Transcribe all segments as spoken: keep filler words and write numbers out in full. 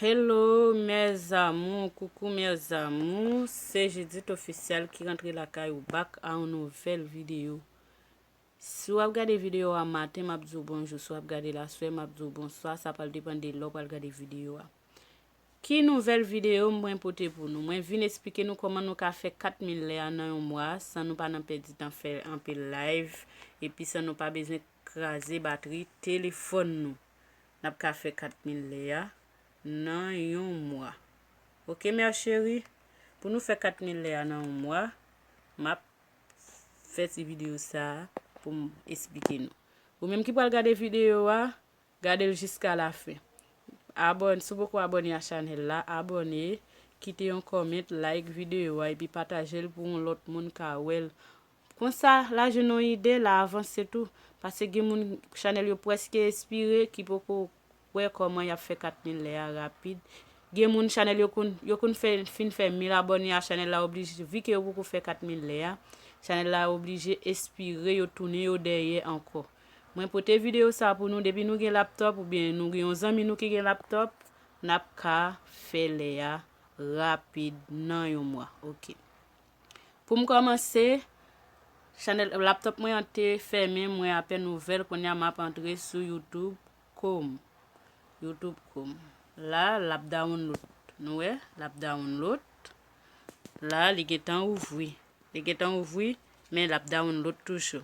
Hello mes amours, coucou mes amours, se Judith Officiel ki rantre lakay ou back a yon nouvèl videyo. Si w ap gade videyo a maten, m ap di w bonjou. Si w ap gade l aswè, m ap di w bonswa. Sa pral depann de lè w pral gade videyo a. Ki nouvèl videyo mwen pote pou nou? Mwen vin esplike nou kòman nou ka fè kat mil lè a nan yon mwa san nou pa nan pèdi tan fè anpil live, epi san nou pa bezwen kraze batri telefòn nou. N ap ka fè kat mil lè a nan yon mwa. Oke, mè cheri? Pou nou fè kat mil lè a nan yon mwa, m ap fè ti videyo sa a pou m esplike nou. Ou menm ki pral gade videyo a, gade l jiska lafen. Abòne, si w poko abòne a chanèl la, abòne, kite yon comment, like videyo a, epi pataje l pou yon lòt moun ka wè l. Konsa, l a jwenn yon ide, l a avanse tou. Paske gen moun, chanèl yo prèske espire, ki poko wè kòman y ap fè kat mil lè a rapid. Gen moun, chanèl yo konn, yo konn fè, fin fè mil abòne a, chanèl la oblije, vi ke yo poko fè kat mil lè a, chanèl la oblije espire, yo tounen yo dèyè ankò. Mwen pote videyo sa pou nou, depi nou gen laptòp oubyen nou gen yon zanmi nou ki gen laptòp, n ap ka fè lè a rapid nan yon mwa. Oke. Pou m kòmanse, chanèl laptòp mwen an te fèmen, mwen apèn ouvè l, kounye a m ap antre sou YouTube Chrome. YouTube Chrome. La, l ap download. Nou wè, l ap download. La, li gentan ouvri. Li gentan ouvri, men l ap download toujou.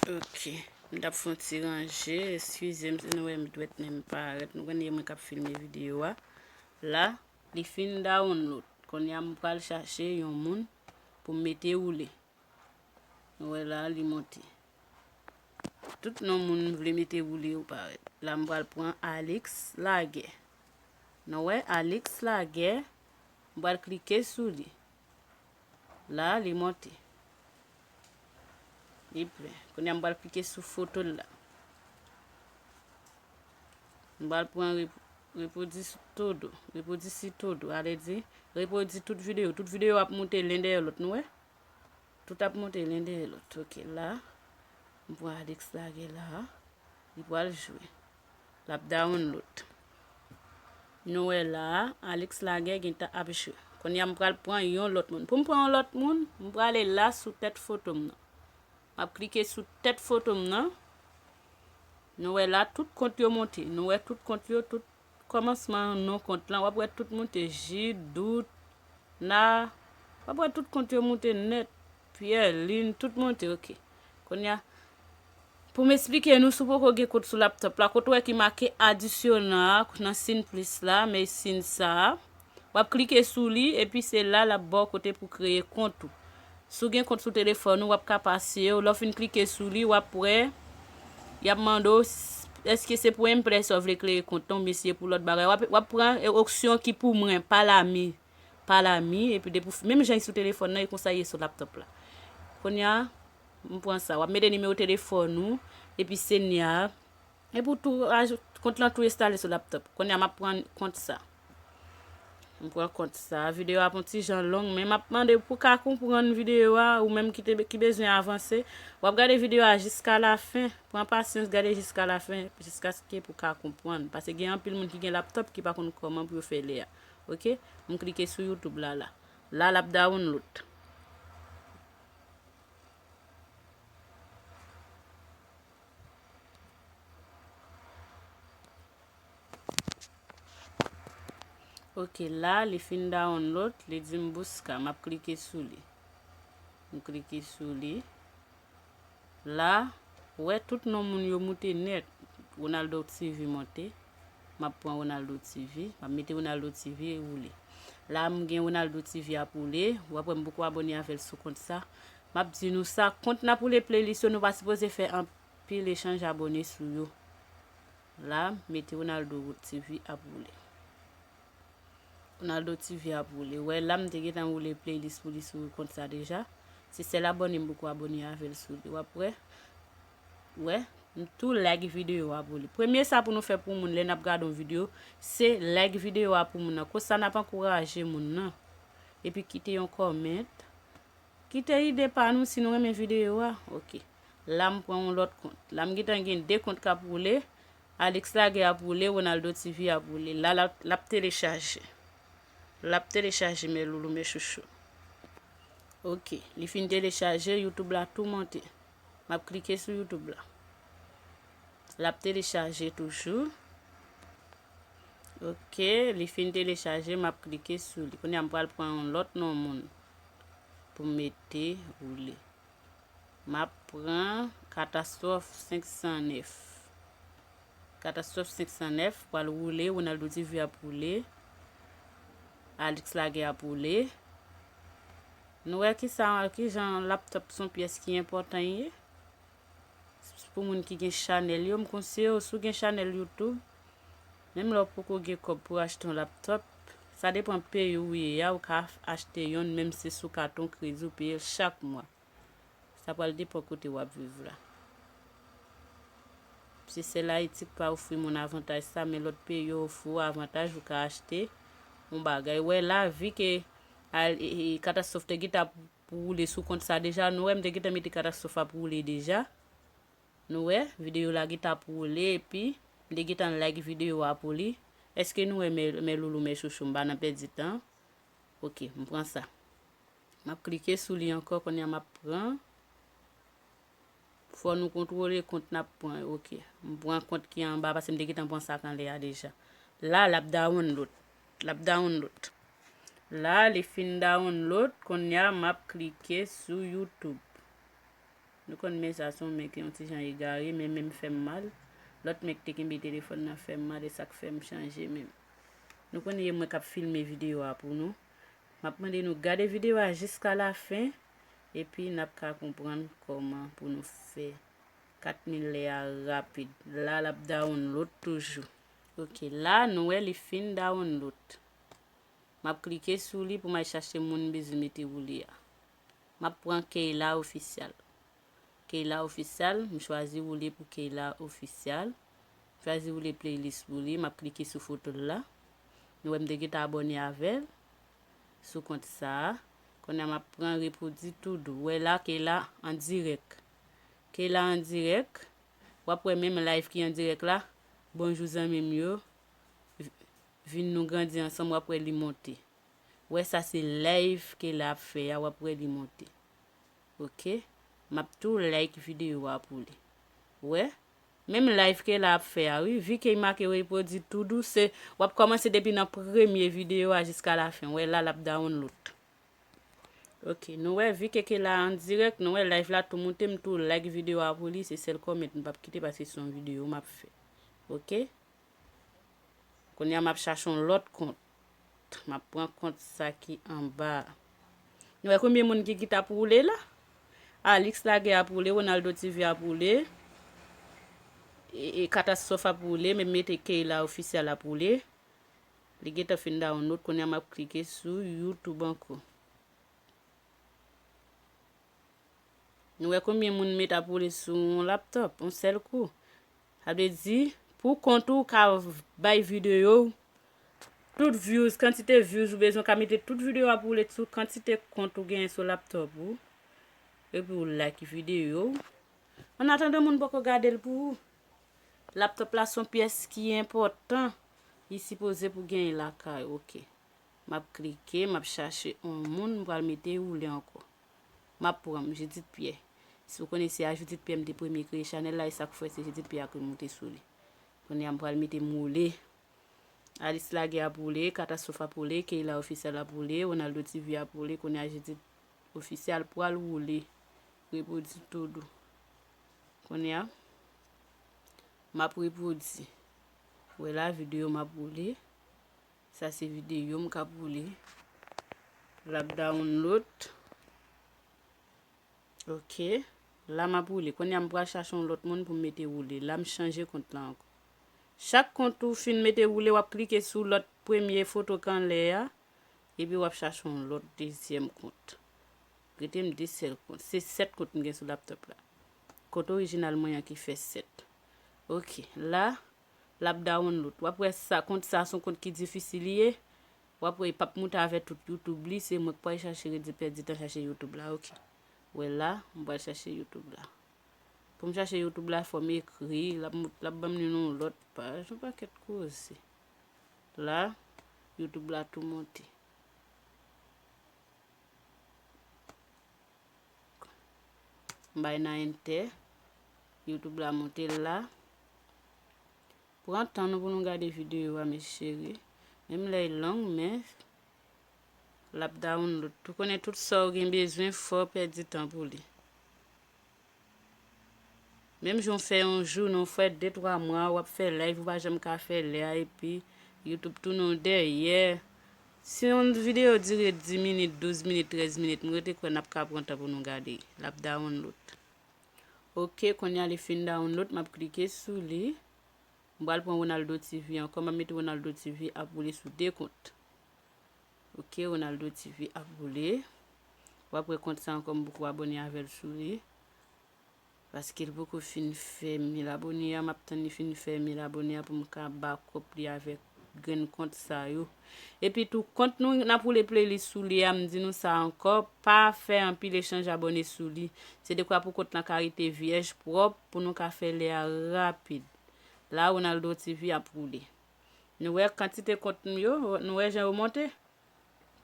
Ok. M t ap fè yon ti ranje. Eskize m si nou wè m dwèt men m parèt. Nou konnen mwen k ap filme videyo a. La, li fin download. Kounye a m pral chache yon moun pou m mete woule. Nou wè la, li monte. Tout non moun m vle mete woule yo parèt. La, m pral pran Alex Laguerre. Nou wè, Alex Laguerre, m pral klike sou li. La, li monte. Li plen. Kounye a, m pral klike sou foto l la. M pral pran rep-, repwodui todo. Repwodui si todo. Ale di, repwodui tout videyo. Tout videyo ap moute len dèyè lòt, nou wè? Tout ap monte len dèyè lòt. Ok, la, m pran Alex Laguerre la. Li pral jwe. L ap download. Nou wè la, Alex Laguerre gentan ap jwe. Kounye a, m pral pran yon lòt moun. Pou m pran yon lòt moun, m prale la sou tèt foto m nan. M ap klike sou tèt foto m nan. Nou wè la, tout kont yo monte. Nou wè tout kont yo, tout kòmansman non kont lan, w ap wè tout monte, J, Dout, Na, w ap wè tout kont yo monte nèt, Pierre, Lin, tout monte, ok. Kounye a, pou m esplike nou, si w poko gen kont sou laptòp la, kote w wè ki make adisyonal a, nan siy plis la, men siy sa a, w ap klike sou li, epi se la l ap ba w kote pou kreye kont ou. Si w gen kont sou telefòn ou, w ap ka pase yo. Lè w fin klike sou li, w ap wè, y ap mande w, s-, èske se pou Impress w vle kreye kont lan, oubyen si se pou lòt bagay. W ap, w ap pran, e, opsyon ki pou mwen, pa lami. Pa lami, epi depi w f-, menm jan sou telefòn nan, e konsa ye sou laptòp la. Kounye a, m pran sa. W ap mete nimewo telefòn ou, epi se nya. Epi w tou ajoute, kont lan tou enstale sou laptòp. Kounye a, m ap pran kont sa. M pran kont sa. Videyo a ap yon ti jan long, men m ap mande pou w ka konprann videyo a, ou menm ki te, ki bezwen avanse. W ap gade videyo a jiska lafen. Pran pasyans, gade jiska lafen, jiskaske pou w ka konprann. Paske gen anpil moun ki gen laptòp ki pa konn kòman pou yo fè lè a. Ok? M klike sou YouTube la, la. La, l ap download. Ok, la, li fin download, li di m Bousca, m ap klike sou li. M klike sou li. La, ou wè tout non moun yo moute nèt. Ronaldo T V monte. M ap pran Ronaldo T V. M ap mete Ronaldo T V e woule. La, m gen Ronaldo T V ap woule. W ap wè m poko abòne avè l sou kont sa. M ap di nou sa, kont n ap woule playlist yo, nou pa sipoze fè anpil echanj abòne sou yo. La, m mete Ronaldo T V ap woule. Ronaldo T V ap woule. Wè, la m te gentan woule playlist pou li sou kont sa deja. Se sèl abòne m poko abòne avè l sou li. W ap wè. Wè. M tou like videyo a pou li. Premye sa pou nou fè pou moun lè n ap gade yon videyo, se like videyo a pou moun nan. Konsa n ap ankouraje moun nan. Epi kite yon comment. Kite ide pa nou si nou renmen videyo a. Ok. La m pran yon lòt kont. La m gentan gen de kont k ap woule. Alix Laguerre ap woule, Ronaldo T V ap woule. La, la, l ap telechaje. L ap telechaje, mes loulous, mes chouchous. Ok, li fin telechaje, YouTube la tou monte. M ap klike sou YouTube la. L ap telechaje toujou. Ok, li fin telechaje, m ap klike sou li. Kounye a m pral pran yon lòt non moun pou m mete woule. M ap pran Katastwòf senk san nèf. Katastwòf senk san nèf pral woule, Ronaldo T V ap woule, Alix Laguerre ap woule. Nou wè kisa, kijan laptòp se yon pyès ki enpòtan ye. Pou moun ki gen chanèl yo, m konseye w, si w gen chanèl YouTube, menm lè w poko gen kòb pou achte yon laptòp, sa depann peyi w ye a, ou ka achte yonn, menm si se sou katon kredi, ou peye l chak mwa. Sa pral depann kote w ap viv la. Se sèl Ayiti k pa ofri moun avantaj sa, men lòt peyi yo ofri w avantaj, ou ka achte yon bagay. Wè la, vi ke al, e, e, Katastwòf te gentan pou woule sou kont sa deja, nou wè m te gentan mete Katastwòf ap woule deja. Nou wè, videyo la gentan ap woule, epi m te gentan like videyo a pou li. Èske nou wè, mes, mes loulous, mes chouchous, m pa nan pèdi tan? Ok, m pran sa. M ap klike sou li ankò, kounye a m ap pran. Fò nou kontwole kont n ap pran yo, ok. M pran kont ki anba, paske m te gentan pran sa k anlè a deja. La, l ap download. L ap download. La, li fin download, kounye a m ap klike sou YouTube. Nou konn men sa se yon men ki yon ti jan egare, men men m fè m mal. Lòt men ki te kenbe telefòn nan fè m mal, e sa k fè m chanje men m. Nou konnen e mwen k ap filme videyo a pou nou. M ap mande nou gade videyo a jiska lafen, epi n ap ka konprann kòman pou nou fè kat mil lè a rapid. La, l ap download toujou. Ok, la, nou wè li fin download. M ap klike sou li pou m al chache moun m bezwen mete woule a. M ap pran Keyla Official. Keyla Official, m chwazi woule pou Keyla Official. M chwazi woule playlist pou li, m ap klike sou foto l la. Nou wè m te gentan abòne avè l sou kont sa a. Kounye a m ap pran repwodui tou dou. Wè la, Keyla an dirèk. Keyla an dirèk. W ap wè menm live ki an dirèk la. Bonjou zanmi m yo. Vin nou grandi ansanm, w ap wè li monte. Wè sa se live Keyla ap fè a, w ap wè li monte. Ok? M ap tou like videyo a pou li. Wè? Menm live Keyla ap fè a, wi. Vi ke l make repwodui tou dou, se, w ap kòmanse depi nan premye videyo a jiska lafen. Wè la, l ap download. Ok, nou wè, vi ke Keyla an dirèk, nou wè live la tou moute, m tou like videyo a pou li, se sèl comment m p ap kite paske se yon videyo m ap fè. Ok? Kounye a m ap chache yon lòt kont. M ap pran kont sa ki anba a. Nou wè konbyen moun ki, ki t ap woule la? Alix Laguerre ap woule, Ronaldo T V ap woule, e, e Katastwòf ap woule, men m mete Keyla Official ap woule. Li gentan fin download, kounye a m ap klike sou YouTube ankò. Nou wè konbyen moun met ap woule sou yon laptòp, yon sèl kou. Sa vle di, pou kont ou ka bay videyo w, tout views, kantite views ou bezwen, ka mete tout videyo ap woule sou kantite kont ou genyen sou laptòp ou. Epi w like videyo w. Annatandan moun poko gade l pou ou. Laptòp la se yon pyès ki enpòtan. Li sipoze pou genyen lakay, ok. M ap klike, m ap chache yon moun, m pral mete woule ankò. M ap pran m, Judith Pierre. Si w konnen se a Judith Pierre m te premye kreye chanèl la, e sa k fè se Judith Pierre a ki moute sou li. Kounye a m pral mete m woule. Alix Laguerre ap woule, Katastwòf ap woule, Keyla Official ap woule, Ronaldo T V ap woule, kounye a Judith Official pral woule. Repwodui tou dou. Kounye a, m ap repwodui. Wè la, videyo m ap woule. Sa se videyo m k ap woule. L ap download. Ok. La m ap woule. Kounye a m pral chache yon lòt moun pou m mete woule. La m chanje kont la ankò. Chak kont ou fin mete woule, w ap klike sou lòt premye foto k anlè a. Epi w ap chache yon lòt dezyèm kont. Rete m de sèl kont. Se sèt kont m gen sou laptop la. Kont orijinal mwen an ki fè sèt. Ok, la, l ap download. W ap wè sa, kont sa se yon kont ki difisil li ye. W ap wè, li p ap moute avè tout YouTube li, se mwen k pral chache redi pèdi tan chache YouTube la, ok. Wè la, m pral chache YouTube la. Pou m chache YouTube la, fò m ekri, l ap mout-, l ap ban m li nan yon lòt paj, yon pakèt koze. La, YouTube la tou monte. M bay nan enter. YouTube la monte la. Pran tan nou pou nou gade videyo a, mes chéris. Menm lè l long, men l ap download. Ou konnen tout sa w gen bezwen, fò w pèdi tan pou li. Menm jan w fè yon jou, non, w fè de twa mwa, w ap fè live, ou pa janm ka fè lè a, epi YouTube tounen w dèyè. Si yon videyo dire dis minit, douz minit, trèz minit, m rete kwè n ap ka pran tan pou nou gade. L ap download. Ok, kounye a li fin download, m ap klike sou li. M pral pran Ronaldo T V ankò, m ap mete Ronaldo T V ap boule sou de kont. Ok, Ronaldo T V ap boule. W ap wè kont sa ankò, m poko abòne avè l sou li. Paske l poko fin fè mil abòne a, m ap tann li fin fè mil abòne a pou m ka backup li avèk grenn kont sa yo. Epi tou, kont nou, n ap woule playlist sou li a, m di nou sa ankò, pa fè anpil echanj abòne sou li. Se dekwa pou kont lan ka rete vyèj, pwòp, pou nou ka fè lè a rapid. La, Ronaldo T V ap woule. Nou wè kantite kont m yo, nou wè jan yo monte?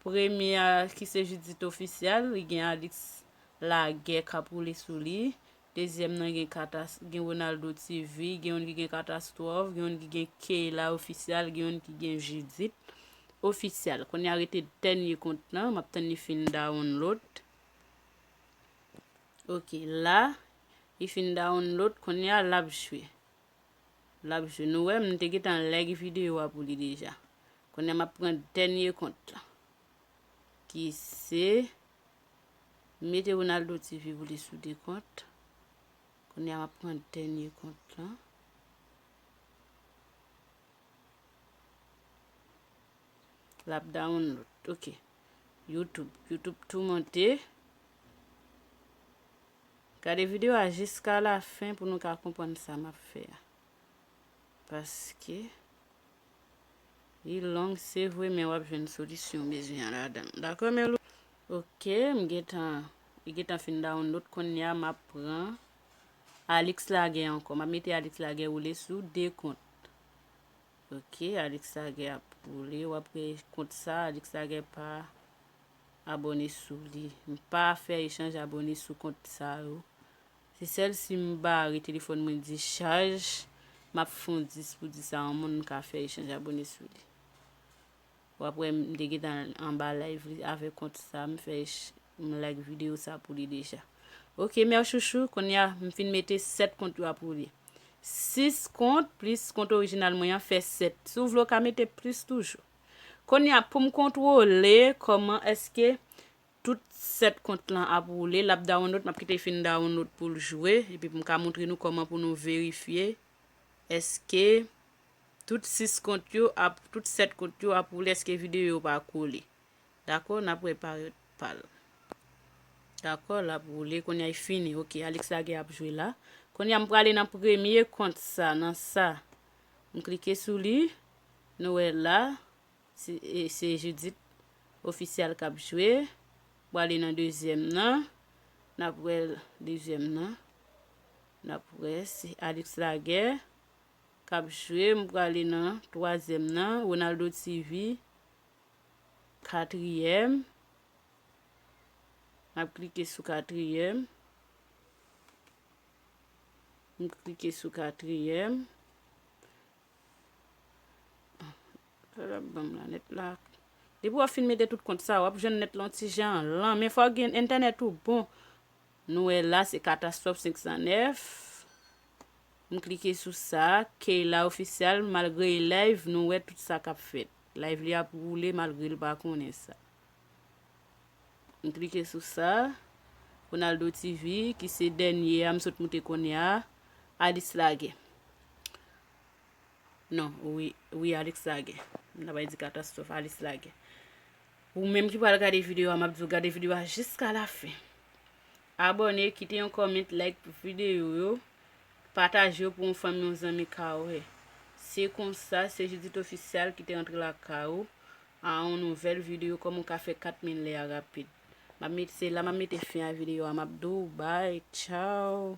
Premye a, ki se Judith Official, li gen Alix Laguerre k ap woule sou li. Dezyèm nan gen Katas-, gen Ronaldo T V, gen youn ki gen Katastwòf, gen youn ki gen Keyla Official, gen youn ki gen Judith Official. Kounye a rete dènye kont lan, m ap tann li fin download. Ok, la, li fin download, kounye a l ap jwe. L ap jwe. Nou wè, m te gentan like videyo a pou li deja. Kounye a m ap pran dènye kont lan. Ki se, m mete Ronaldo T V pou li sou de kont. Kounye a m ap pran dènye kont lan. L ap download. Ok. YouTube. YouTube tou monte. Gade videyo a jiska lafen pou nou ka konprann sa m ap fè a. Paske li long, se vre, men w ap jwenn solisyon w bezwen an ladan l. Dakò, men lou. Ok, m gentan, li gentan fin download, kounye a m ap pran Alix Laguerre ankò. M ap mete Alix Laguerre woule sou de kont. Ok, Alix Laguerre ap woule. W ap wè kont sa, Alix Laguerre pa abòne sou li. M pa fè echanj abòne sou kont sa yo. Se sèl si m bare telefòn mwen dichaj, m ap fè yon dis pou di sa yon moun m ka fè echanj abòne sou li. W ap wè m te gentan anba live li avèk kont sa, m fè ech-, m like videyo sa pou li deja. Ok, mè chouchou, kounye a m fin mete sèt kont yo ap woule. Sis kont plis kont orijinal mwen an fè sèt. Si w vle, w ka mete plis toujou. Kounye a, pou m kontwole kòman èske tout sèt kont lan ap woule, l ap download, m ap kite l fin download pou l jwe, epi pou m ka montre nou kòman pou nou verifye èske tout sis kont yo ap, tout sèt kont yo ap woule, èske videyo yo pa kole. Dakò, n ap wè parèt pa l. Dakò, l ap woule, kounye a l fini. Ok, Alix Laguerre ap jwe la. Kounye a m prale nan premye kont sa, nan sa. M klike sou li, nou wè la, se, e, se Judith Official k ap jwe. M prale nan dezyèm nan, n ap wè dezyèm nan. N ap wè, se Alix Laguerre k ap jwe. M prale nan twazyèm nan, Ronaldo T V, katriyèm. M ap klike sou katriyèm. M klike sou katriyèm. Sa l ap ban m la, nèt la. Depi w ap fin mete tout kont sa, w ap jwenn nèt la yon ti jan lan. Men fò w gen entènèt ou bon. Nou wè la, se Katastwòf senk san nèf. M klike sou sa, Keyla Official, malgre e live, nou wè tout sa k ap fèt. Live li ap woule malgre l pa konnen sa. M klike sou sa. Ronaldo T V, ki se dènye a, m sot moute kounye a. Alix Laguerre. Non, wi, wi, Alix Laguerre. M ta pral di Katastwòf, Alix Laguerre. Ou menm ki pral gade videyo a, m ap di w gade videyo a jiska lafen. Abòne, kite yon comment, like videyo yo, pataje yo pou yon fanmi, yon zanmi ka wè. Se konsa, se Judith Official ki te rantre lakay ou a yon nouvèl videyo, kòman w ka fè kat mil lè a rapid. M ap met, se la m ap mete fen a videyo a, m ap di w bye, tchaw.